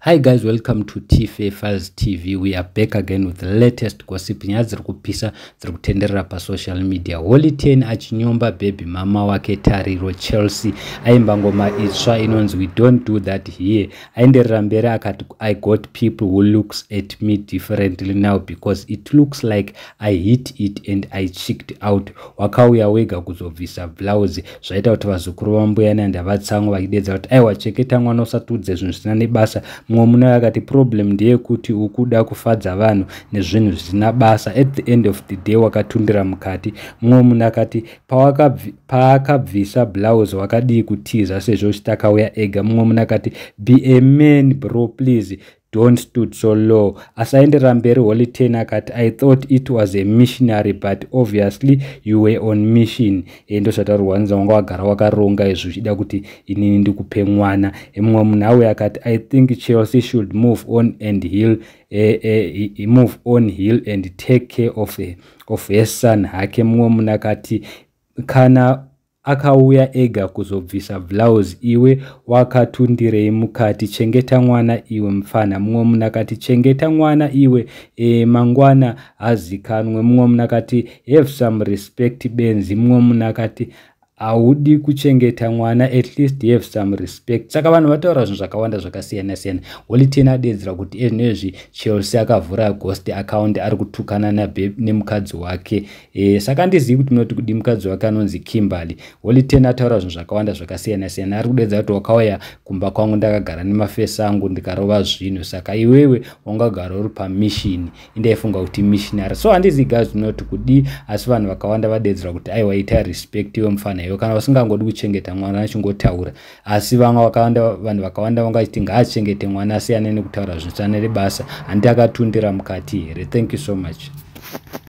Hi guys, welcome to Tfa Files TV. We are back again with the latest gossip. Nyaya dziri kupisa dziri kutenderera pasocial media. Holy 10 achinyomba baby mama wake Tariro Chelsea. Aimba ngoma itsva inonzi "We Don't Do That Here". Aenderera mberi akati, "I got people who looks at me differently now because it looks like I hit it and I checked out. Wakauya wega kuzobvisa blouse." Zvaita kuti vazukuru vambuya nandavatsangwa vachidedza kuti, "Aiwa, cheketa mwana, usatiudze zvinhu zvisina nebasa." Mumwe munhu akati, "Problem ndeyekuti ukuda kufadza vanhu nezvinhu zvisina basa. At the end of the day wakatundira mukati." Mumwe munhu akati, "Paakabvisa blouse wakadii kutiza sezvo chitakauya ega?" Mumwe munhu akati, "Be a man, bro, please don't stoop so low." Asaenderera mberi Holy 10 akati, "I thought it was a missionary, but obviously you were on mission." Ndo zvataurwa, nza wanga wagara wakaronga izvo uchida kuti inini ndikupe mwana. Mumwe munhu auya akati, "I think Chelsea should move on and heal, move on, heal and take care of her son hake." Mumwe munhu akati, "Kana akauya ega kuzobvisa blouse, iwe wakatundirei mukati? Chengeta mwana iwe mufana." Mumwe munhu akati, "Chengeta mwana iwe, mangwana hazikanwe." Mumwe munhu akati, "Have some respect, benzi." Mumwe munhu akati, "Haudi kuchengeta mwana, at least have some respect." Saka vanhu vataura zvinhu zvakawanda zvakasiyana siyana. Holy 10 adedzera kuti ezvinezvi Chelsea akavhura ghost account, ari kutukana nemukadzi wake. Saka handizivi kuti munoti kudi. Mukadzi wake anonzi Kimberly. Holy 10 ataura zvinhu zvakawanda zvakasiyana siyana. Ari kudedza kuti, "Wakauya kumba kwangu ndakagara nemafesi angu, ndikarova zvinhu, saka iwewe wangagara uri pamission. Indaifunga kuti missionary." So handizivi guys munoti kudi, asi vanhu vakawanda vadedzera kuti, "Aiwa, ita respect iwe mufana iwe, kana usingangodi kuchengeta mwana, achingotaura." Asi vamwe vakawanda, vanhu vakawanda vangachiti ngaachengete mwana, asiyane nekutaura zvisina nebasa. Handiti akatundira mukati here? Thank you so much.